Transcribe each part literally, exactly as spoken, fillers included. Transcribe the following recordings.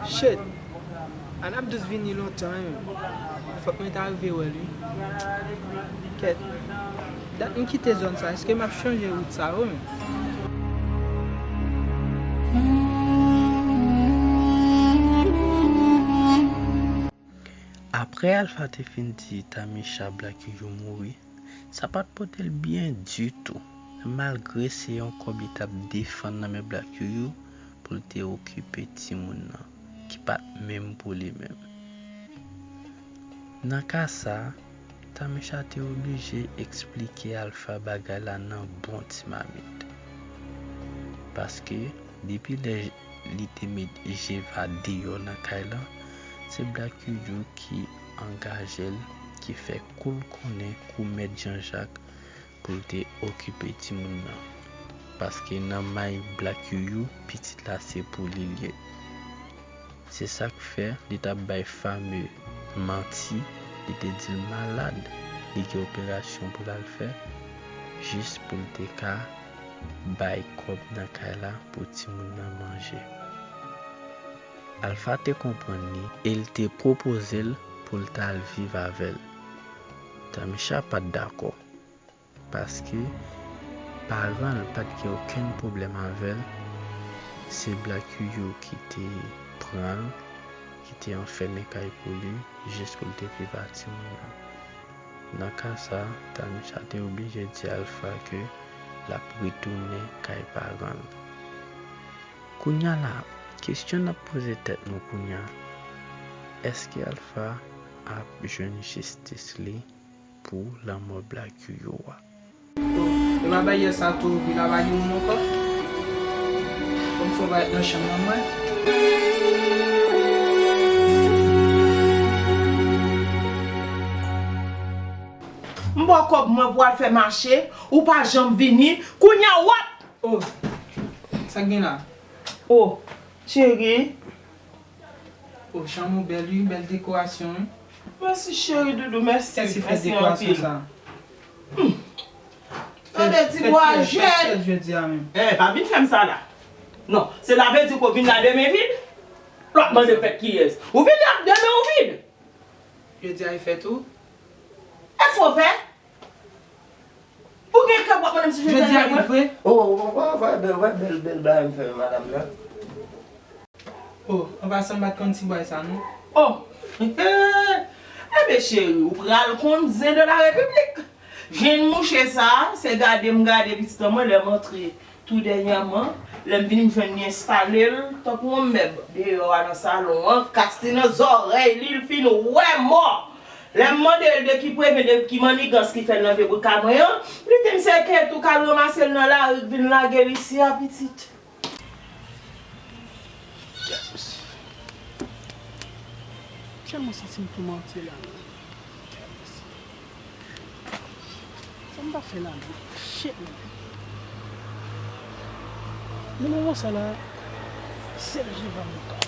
Shit! An ap dous vini lontan, wi. Fòk mwen ta rive wè l, wi. Kèt. Dat m kite zòn sa, èske m ap chanje wout sa yo menm? Apre Alpha te fin di Tamisha Black Youyou mouri, sa pa t pote l byen ditou, malgre se yon kòb li t ap defann nan men Black Youyou pou l te okipe timoun nan, ki pa t menm pou li menm. Nan ka sa a, Tamisha te oblije eksplike Alpha bagay la nan bon ti mamit. Paske, depi lè li te met Jeva deyò nan kay la, se Black Youyou ki angaje l, ki fè kou l konnen kou mèt Janjak pou l te okipe timoun nan. Paske nan may Black Youyou, pitit la se pou li l ye. Se sa k fè li t ap bay Fame manti, li te di l malad, li gen operasyon pou l al fè, jis pou l te ka bay kòb nan kay la pou timoun nan manje. Alpha te konprann li e l te pwopoze l pou l t al viv avè l. Tamisha pa t dakò, paske paran l pa t gen okenn pwoblèm avè l, se Black Youyou ki te pran l, ki te anfèmen kay pou li, jis pou l te viv ak timoun nan. Nan ka sa, Tamisha te oblije di Alpha ke l ap retounen kay paran l. Kounya la, kesyon n ap poze tèt nou kounya, èske Alpha ap jwenn jistis li pou lanmò Black Youyou a? Yo pa bay yè sa tou, vin la pa gen moun ankò. Fò m fè yon bagay nan chanm nan mwen. M ba w kòb mwen pou w al fè mache, ou pa janm vini, kounya w ap Oh, sa k gen la? Oh, cheri. Oh, chanm ou bèl, wi, bèl dekorasyon, wi. Mèsi, cheri doudou, mèsi. Mèsi, fè dekorasyon sa. Tande ti bwa jèn. Fèt jodi a menm. Eh, pa vin fè m sa la. Non, se la vle di ke w vin la de men vid? L ap mande fèt kiyès? Ou vin la de men w vid? Jodi a e fèt ou? Èske w fè? Ou gen kè w ap mande m si jodi a e fèt mwen? Oh, oh, oh, oh, wè bèl, wè bèl, bèl bagay m fè madanm nan. Oh, an pasan m pa t konn ti bway sa non. Oh! Enben cheri, ou pral konn zen de la repiblik. Jèn mouche sa, se gade m gade pitit an mwen lè m antre tou dènyèman, lè m vini m jwenn li enstale l tankou yon mèb deyò a nan salon an, kas li nan zòrèy li, l fin wè mò. Lè m mande l de ki prevyen, de ki mannigans ki fè l nan vye bouda mwen an, li di m se Ketou k al ranmase l nan lari k vin lage l isi a, pitit. Gad mesye. Tèlman santi m toumante la menm. Gad mesye. Sa m pa fè la menm. Shit, man. Nan moman sa la, sèl Jewova m ka wè.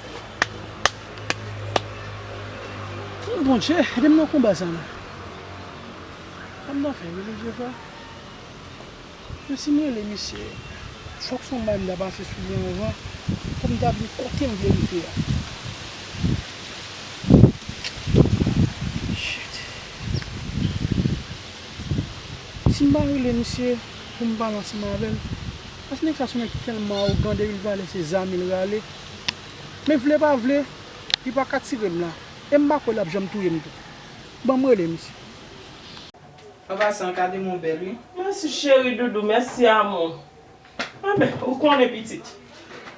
Bondye, ede m nan konba sa la. Sa m ta fè, rele Jewova? Men si m rele misye, fòk se yon bagay m ta pase sou li anvan, pou m ta vin kote m vle rive a. Shit. Si m pa rele misye pou m pale ansanm avè l, paske nèg sa se yon nèg ki tèlman awogan, depi l pale se zam li rale. Men vle pa vle, li pa ka tire m la. E m pa kwè l ap janm touye m tou. Ban m rele misye. An pasan, kade m ou bèl, wi. Mèsi, cheri doudou, mèsi, amou. Enben, ou konnen, pitit.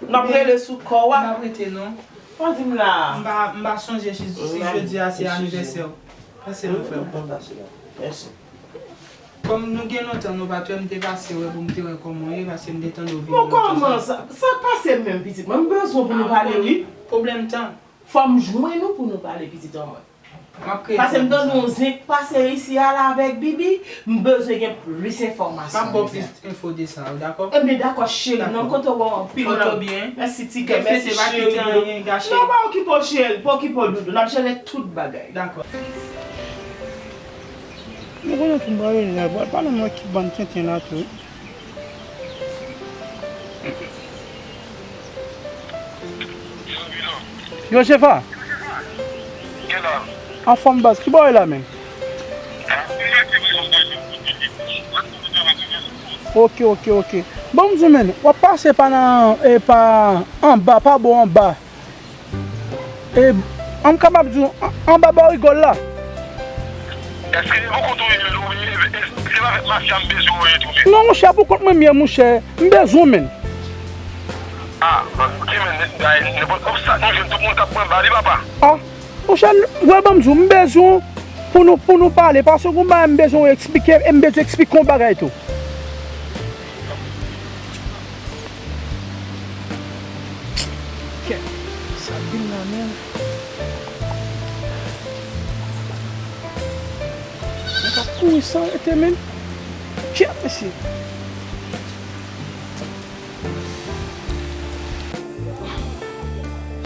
N ap rele sou kò w a. M ap rete, non. Pa di m la. M pa, m pa sonje si, si jodi a se anivèsè w. Pase non, frè m. Mèsi. Kòm nou gen lontan nou pa t wè, m te pase wè pou m te wè kòman w ye, paske m te tande w vin lontan sa. Bon, kòman sa? Sa k pase menm, pitit mwen? M bezwen pou nou pale, wi. Pwoblèm tan. Fò m jwenn ou pou nou pale, pitit an mwen. M ap kreye tan pou sa. Paske m tande yon zen k pase isi a la avèk Bibi, m bezwen gen plis enfòmasyon de sa. M ap ba w plis enfo de sa, ou dakò? Ebyen, dakò, cheri m, nan m kontan wè w anpil. Dakò. Pote w byen. Mèsi, ti kè, mèsi, cheri doudou. Non, pa okipe w, cheri, pa okipe w, doudou. N ap jere tout bagay. Dakò. Nou konnen tou m prale la, pral pale m wè ki bann tenten la tou. Janvilan, Yo, Jeva. Anfòm baz, ki bò w ye la menm? Ok, ok, ok. Bon, m di w menm, w ap pase pa nan, e, pa anba, pa bò anba. E, an m kapab di w, an, anba bò rigòl la. Èske se pou kont ou ye, ou ye, e, e, se pa avèk mafya m bezwen ou ye tou, men? Non, monchè, pou kont mwen m ye, monchè. M bezwen w, menm. Ah, ok, men, bay, nenpòt obstak nou jwenn, tout moun k ap pran ba li, papa. Ah, monchè, wè, ban m di w, m bezwen w pou nou, pou nou pale, paske gon bagay m bezwen w eksplike, e m bezwen eksplike yon bagay tou. Kèt, sa vin la menm. Mwen t ap kouri san rete menm. Kèt, mesye.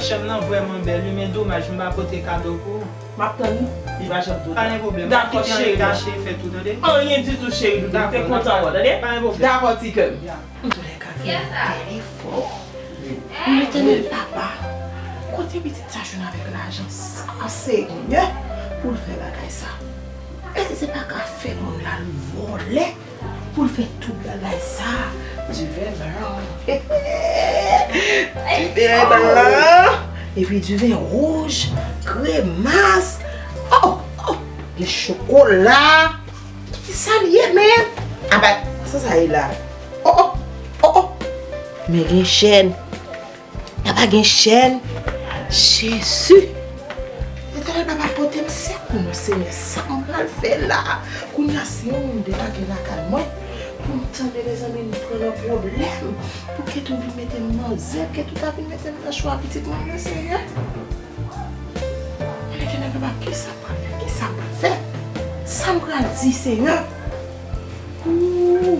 Chanm nan vrèman bèl, wi, men domaj, m pa pote kado pou ou. M ap tann ou. Li pa janm twò ta. Pa gen pwoblèm. Dakò, cheri. Kite anyen kache, fè tou, tande? Anyen ditou, cheri doudou. M te kontan wè w, tande? Pa gen pwoblèm. Dakò, ti kè m. Ya. Antoulèka, fè m telefòn. Letènèl papa, kote pitit sa jwenn avèk lajan sa, Senyè, pou l fè bagay sa? Èske se pa ka fè moun la l vòlè pou l fè tout bagay sa? Diven blan. Diven blan. Epi diven wouj, kremas. Oh, oh, gen chokola. Kisa l ye, men? Apa, sa sa ye la? Oh, oh, oh, oh. Men gen chèn. Papa gen chèn. Jezi. Letènèl papa pote m sekou non, Senyè. Sa m pral fè la? Kounye a, si yon moun debake lakay mwen, pou m tande, mezanmi, m pran nan pwoblèm. Pou Ketou vin mete m nan zèb, Ketou ta vin mete m nan chwa pitit mwen, Senyè. Letènèl papa, kisa m pral fè? Kisa m pral fè? Sa m pral di, Senyè? Ooh.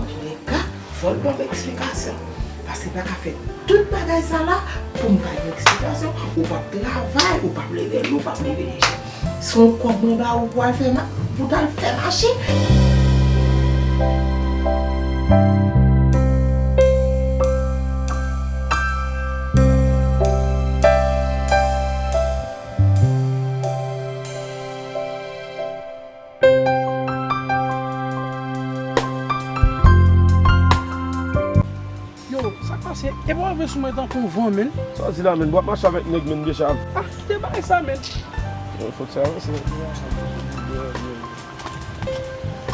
Antoulèka, fò l ban m eksplikasyon. Paske m pa ka fè tout bagay sa la pou m pa gen eksplikasyon. Ou p ap travay, ou p ap leve lou, ou p ap leve lejè. Se yon kòb mwen ba ou pou al fè ma-, pou t al fè mache. Yo, sa k pase? Epa w rive sou mwen tankou yon van, menn. Sa w di la, menn? W ap mache avèk nèg, menn, deja. Ah, kite bagay sa, menn. Yo, fòk sa avanse.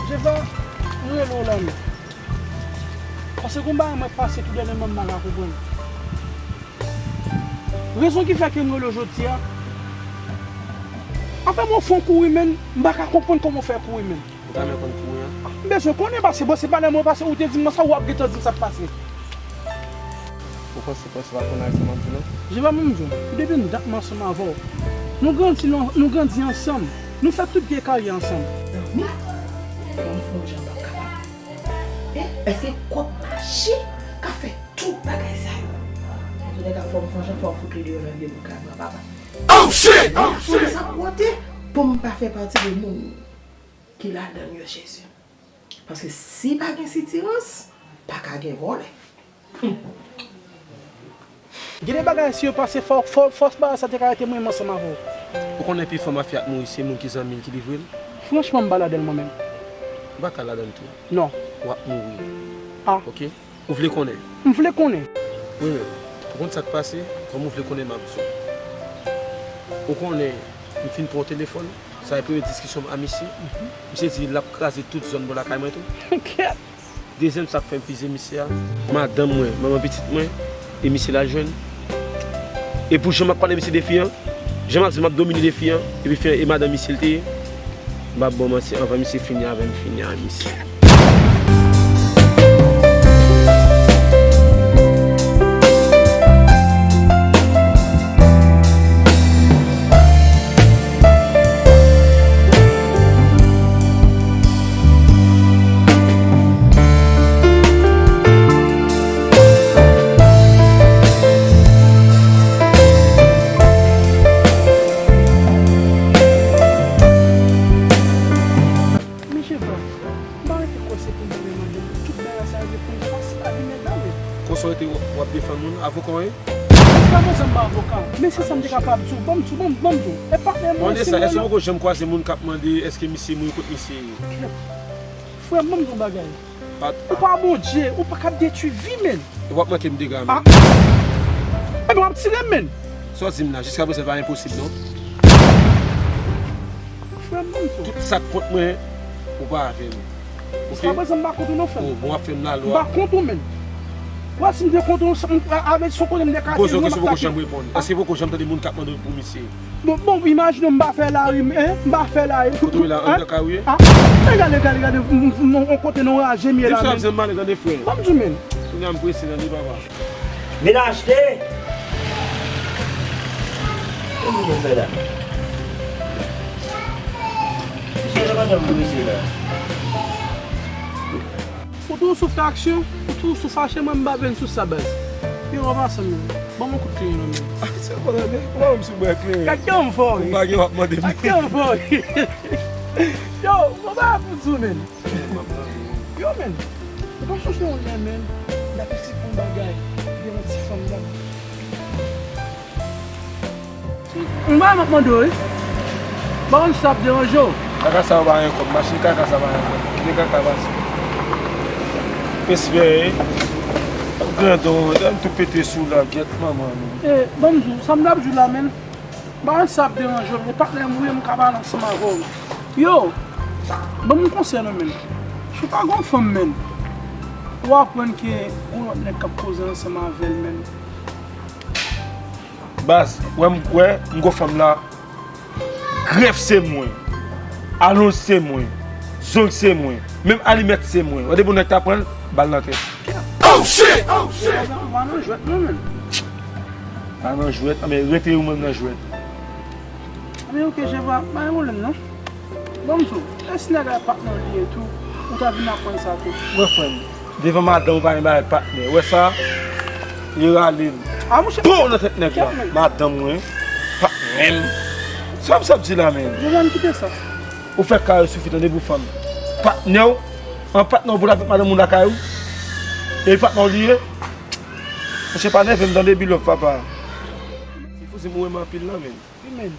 Jeva, m rele w la, menn. Paske gon bagay mwen pase tou dènyèman m pa ka konprann. Rezon ki fè ke m rele w jodi a. Anfen, mwen fè w kouri, menn. M pa ka konprann kòman w fè kouri, menn. Ou ta renmen konn kouri an? M bezwen konnen, paske bon, se pa lè mwen pase, ou te di m sa, w ap gentan di m sa k pase. Ou panse, panse pa konn sa m ap di non? Jeva, ban m di w, depi dat m ansanm avè w. Nou grandi, nou, nou grandi ansanm. Nou fè tout vye karyè ansanm. Zanmi, ban m fè yon jan m p ap kapab. E, èske kòb mache ka fè tout bagay sa yo? Antoulèka, fò m fè yon jan, fò m fout li deyò nan vye boukay mwen, papa. Oh, shit! Oh, shit! Sa pote pou m pa fè pati de moun ki ladan l yo, Jezi. Paske si pa gen sitirans, pa ka gen vòlè. Gen de bagay, si yo pase, fò, fò, fòs bagay sa te ka rete mwen menm ansanm avè w. Ou konnen pi fò mafya ap mouri, se moun ki zanmi l ki livre l. Franchman, m pa ladan l mwen menm. Ou pa ka ladan l tou. Non. W ap mouri. Ah. Ok? Ou vle konnen? M vle konnen. Wi, men, ou konn sa k pase? Kòm ou vle konnen, m ap di w. Ou konnen, m fin pran yon telefòn. Sa e premye diskisyon m a misye. Misye di l ap kraze tout zòn bò lakay mwen tou. Kèt! Dezyèm sa k fè m fize misye a, madanm mwen, manman pitit mwen, e misye l al jwenn. E pou jan m ap pale misye de fi an, jan m ap di m ap domine de fi an, epi fi an e madanm misye l te ye, m p ap ba w manti, anvan misye fini avè m, fini avè misye. Men Jeva, m pa rete kwè se pou m te demande pou tout bagay sa yo vin fas a li, medam. Konsa w rete w ap defann moun, avoka w ye? Se pa konsa m Men se sa m te kapab di w. Ban m di w, ban m, ban m di w. E patnè mwen, se mwen. Èske w poko janm kwaze moun k ap mande èske misye mouri, kot misye ye? Frè m, ban m di w yon bagay. Ou pa Bondye, ou pa ka detwi vi, menn. W ap manke m dega, menn. Ebyen, w ap tire m, menn. Sa w di m la, jiskaprezan, pa enposib, non. Frè m, ban m di w. Tout sa k kont mwen, ou pa avè m. Jiskaprezan, m pa kont ou non, frè m. Oh, bon, w ap fè m lalwa. M pa kont ou, menn. Ou wè, si m te kont ou, avè son kote m te ka te. Poze w kesyon, poko janm reponn. Èske poko janm tande moun k ap mande w pou misye? Bon, bon, imajine w, m pa fè lari, en, m pa fè lari. Kote w ye la, anndan kay ou ye? Ah, e gade, gade, gade, m, m, m, on kote nan raje m ye la, menn. Di m sa w ap di m, m ale tande, frè. Ban m di w, menn. Kounye a m prese, tande, papa. Vin achte! Ki moun yo fè la? Misye nan pandan m brise la. Ou toujou sou fè aksyon, ou toujou sou fache, mwen m pa vin sou sa, baz. Yo, an pasan, menn. Ban m yon kout kle non, menn. Ak sa w pale, men, kòman m sou bwè kleren? Gad jan m fò ri. Ou pa gen w ap mande m. Gad jan m fò ri. Yo, mwen pa pou di w, menn. Yo, menn, ou pa sonje yon lè, menn, n ap eksplike yon bagay, gen yon ti fanm la. M pa m ap mande w, wi. Ba yon sap deranje w. Kaka sa yo pa gen kòb, machin kaka sa pa gen kòb. Kite kaka pase. Respè, grandon, an tou pete sou la, gyèt manman nou. E, ban m di w, sa m t ap di w la, menn. Ba yon sa ap deranje w, e patnè m wi, m ka pale ansanm avè w. Yo, ban m yon konsèy non, menn. Si w pa gen yon fanm, menn, ou aprann ke gon lòt nèg k ap koze ansanm avè l, menn. Baz, wè m, wè m gon fanm la, grèf se mwen, alonj se mwen, zong se mwen, menm alimèt se mwen. Wè depi yon nèg ta pran l, ba l nan tèt. Oh shit! Oh shit! Ou pa nan jwèt non, menn. Pa nan jwèt, anben rete ou menm nan jwèt. Anben oke, Jeva, pa gen pwoblèm non. Ban m di w, e si nèg la e patnè w li ye tou, ou ta vin aprann sa tou. Wè frè m, devan madanm ou pa gen bagay patnè. Wè sa, li rale l. Ah, monchè. Pow nan tèt nèg la. Madanm mwen, patnè m. Sa w ap di la, menn? Jeva, ann kite sa. Ou fè kare soufi tande pou fanm. Patnè w, an patnè w pou l avèk madanm ou lakay ou. E patnè w li ye. Monchè pa nève m tande, bilòf papa. Sifoze m wè m anpil lan, menn. Wi, menn.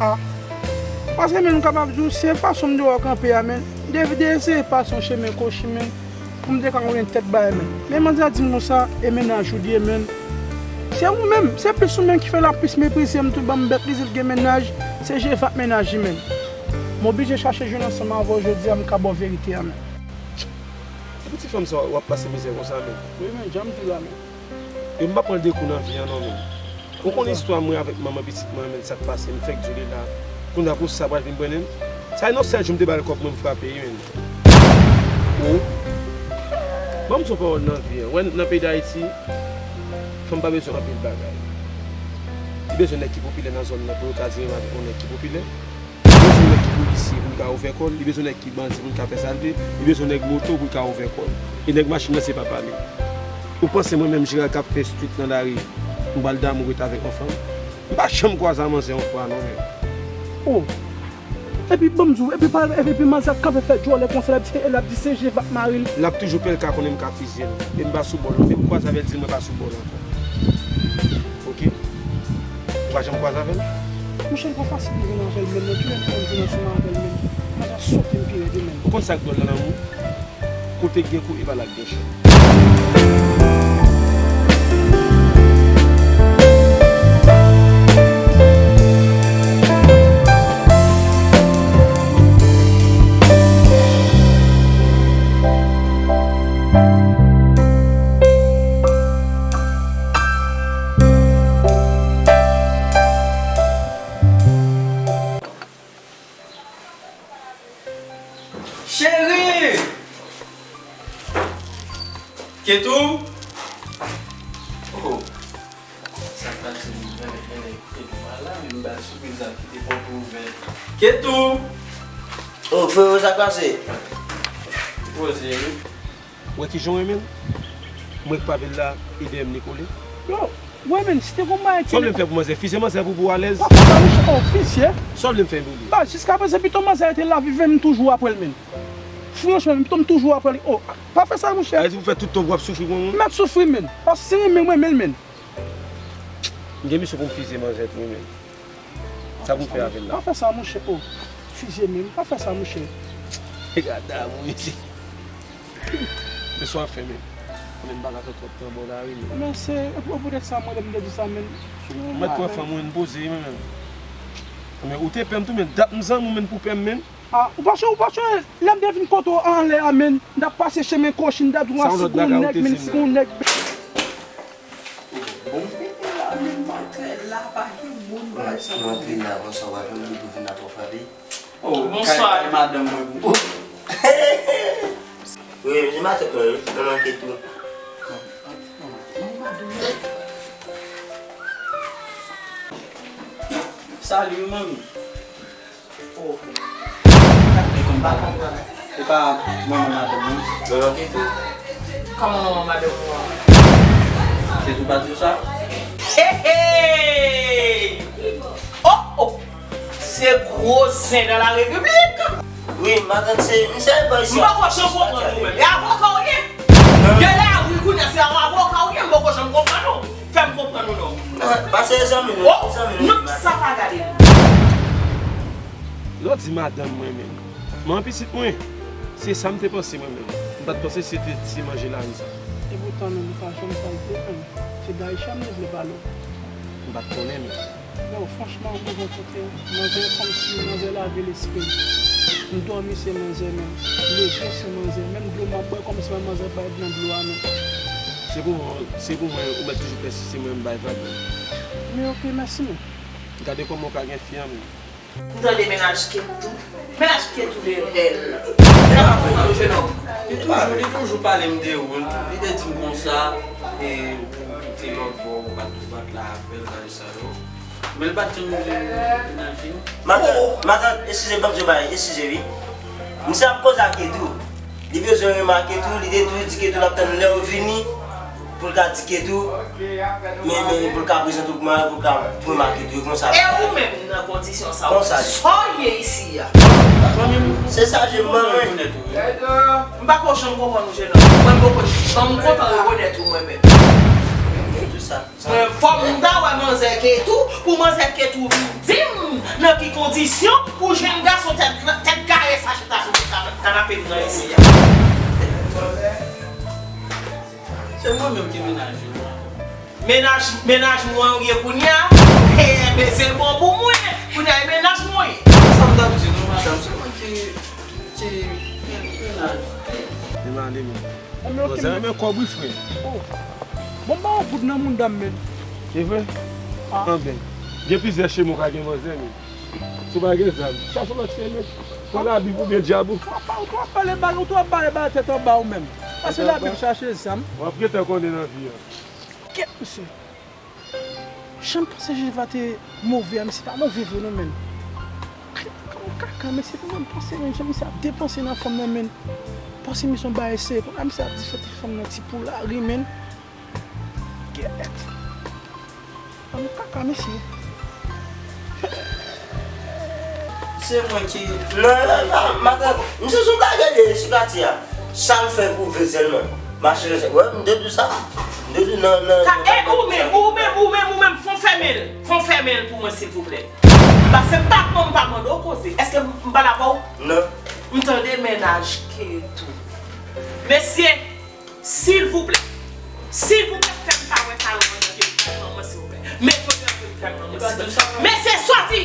Ah, paske menm m kapab di w, se fason m te wè w kanpe a, menn. M te, te eseye pase yon chemen kwochi, menn, pou m te ka konnen tèt bagay, menn. Men manzè a di m konsa, e mennaj ou li ye, menn. Se ou menm, se plis ou menm ki fè l ap plis meprize m tou, ban m bèt li di l gen mennaj, se Jeva k mennaj li, menn. M oblije chache jwenn ansanm avè w jodi a, m ka ba w verite a, menn. Epi ti fanm sa w ap pase mizè konsa, menn. Wi, menn, jan m di w la, menn. E m pa pran de kou nan vi an non, menn. Ou konn istwa mwen avèk manman pitit mwen, menn, sa k pase, m fèk di w li la. Kounye a pou sa pral vin pran nenn. Sa e nan sèl jou m te ba l kòb mwen m frape, wi, menn. O. Ban m di yon pawòl nan vi an. Wè, nan peyi Dayiti, fanm pa bezwen anpil bagay. Li bezwen nèg ki popilè nan zòn nan pou yo ka di renmen avèk yon nèg ki popilè. Li bezwen nèg ki polisye pou l ka ouvè kò l, li bezwen nèg ki bandi pou l ka fè sa l vle, li bezwen nèg moto pou l ka ouvè kò l. E nèg machin nan se papa li. Ou panse mwen menm Jeral k ap fè street nan lari, m pral damou ret avèk yon fanm? M pa janm kwaze a manzè yon fwa non, menn. Oh! Epi ban m di w, epi pa, epi, epi manzè ap kanpe fè djòlè konsa, l ap di, l ap di se Jeva k mari l. L ap toujou pè l ka konnen m ka fizye l. E m pa sou bò l, menm kwaze avè l di l mwen pa sou bò l ankò. Oke. Ou pa janm kwaze avè l? Monchè, li pa fasil pou jwenn avè l menm non, kilè m konn jwenn ansanm avè l menm? Mwen ap sote m pi rèd wi menm. Ou konn sa k dwòl nan lanmou? Kote k gen kou e pa la k gen chay. Cheri! Ketou? Oh. Sa k pase menm? Gade, gade, Ketou pa la, menm ba sipriz la ki te pòte ouvè. Ketou! Oh, freo, sa k pase? Poze wi. Ou wè kijan w renmen l? Mwen k pa vin la, e dèyè m li kole. Yo, w renmen l, si te gon bagay ki... Sa w vle m fè pou manzè? Fize manzè pou, pou w alèz? Pa fè sa, monchè. Oh, fize? Sa w vle m fè pou li? Ba, jiskaprezan, pito manzè rete la viv, men m toujou apre l, men. Franchman, m toujou apre li. Oh, pa fè sa, monchè. Sa vle di pou fè tout tan w ap soufri pou mwen? M ap soufri, men. Paske se renmen, mwen renmen l, men. M gen misyon pou m fize manzè tou, men. Sa pou m fè avè l la? Pa fè sa, monchè. Oh, fize menm. Pa fè sa, monchè. Gad damou isi. Men sa w ap fè, men. Men m pa ka fè twòp tan bò la, wi, men. Men se, e pou, e poutèt sa, mwen, lè m te di sa, men. M mèt pran fanm mwen, m poze, men, men. Men ou te pè m tou, men. Dat m zanmi w, men, pou pè m, men. Ah, ou pa cho, ou pa cho, lè m te vin kote w anlè a, men. M t ap pase chemen Kòchi, m t ap di w a si gon nèg, men, si gon nèg. Bon, m vini la, men m antre la, pa gen moun, bagay sa. Ou antre la, konsa, w ap jwenn moun pou vin la pou frape. Oh, bonswa. Kay, kay madanm mwen pou. Wi, se matant mwen, wi. Mwen manke tou. Salut, manmi. Oh. E konn papa, e pa manman madanm nan? Manman Ketou. Kòman manman madanm ou an? Ketou pa di w sa? Hey, hey! Oh, oh! Se gwo zen dans la République! Wi, matant se, misye pa isi. M poko janm konprann ou menm. E avoka w ye? Non. Gen lari kounye a, se avoka w ye, m poko janm konprann ou. Fè m konprann ou non. Non, pase zanmi nou, zanmi nou. Non, sa pa gade nou. Lè w di madanm mwen menm, manman pitit mwen, se sa m te panse mwen menm. M pa t panse se te ti manje lari sa. Epoutan menm, ou pa janm salte menm. Se Daïcha m te vle pale w. M pa t konnen menm. Yo, franchman, mwen rankontre manzè kòmsi manzè lave lespri m. M dòmi se manzè menm. M leve se manzè. Menm dlo m ap bwè kòmsi manzè bay nan dlo a menm. Se pou mwen, se pou mwen, ou mèt toujou pèsiste mwen, m bay vag mwen. Men oke, mèsi menm. Gade kòman w ka gen fi an menm. M tande mennaj Ketou. Mennaj Ketou de rèl. Mennaj Ketou de rèl. Li toujou, li toujou pale m de ou. Li te di m konsa, e, ou te lòt bò, ou pa t, ou pa t la avè l, bagay sa yo. Men l pa t janm vle mennaj li. Matant, matant, eskize, ban m di w bagay, eskize wi. Misye ap koze ak Ketou. Li bezwen remake tou, li te tou di Ketou l ap tann lè w vini pou l ka di Ketou, men, men pou l ka prezante w pou mwen, pou l ka remake tou, e konsa. E ou menm nan kondisyon sa, sa w ye isi a? Se sa, je mwen. M pa ko janm konprann ou, jennonm. Mwen, m poko janm kontan rekonèt ou, mwen menm. Tout sa. Mwen, fò m ta wè manzè Ketou, pou manzè Ketou vin di m nan ki kondisyon pou jèn gason tèt, tèt gaye sa chita sou kanape m nan isi a. Se mwen menm ki mennaj ou. Mennaj, mennaj mwen ou ye kounye a? Enben, se bon pou mwen. Kounye a, e mennaj mwen ou ye. Sa m t ap di nou, madanm, se mwen ki, ki mennaj. Li male menm. Manzè renmen kòb wi, frè. Oh. Bon, m ba w goud nan mouda m, men. Se vre? Ah. Anben, gen plizyè chemen w ka gen manzè, men. Si w pa gen zam, chache lòt chemen. Pran Labib oubyen dyab ou. Ou ap, ou ap pale bal, ou ap pale bal tèt anba ou menm. Pase Labib chache zam. W ap gentan konnen nan vi a. Kèt, mesye. Jan m panse Jezeva te move a, misye pa move vre non, menn. Kaka, mesye, pou mwen, m panse, menn, jan misye ap depanse nan fanm nan, menn. Panse misye yon bagay serye. Pou mwen, misye ap di fè ti fanm nan ti poulari, menn. Kèt. Fanm kaka, mesye. Se mwen ki... Non, non, non, matant, misye sou bagay de sou katye a. Sa l fè pou vle sèlman. Mache rete. Wè, m te di sa. M te di nan, nan, ka, nan, e, ou menm, ou menm, ou menm, ou menm, fon fèmen l. Fon fèmen l pou mwen, silvouplè. Paske m pa, m pa mande w koze. Èske m, m pa la pa w? Non. M tande mennaj Ketou. Mesye, silvouplè. Silvouplè, fè m pa wè Carole nan kay manman, silvouplè. Mete w nan kay manman, silvouplè. Mesye, soti!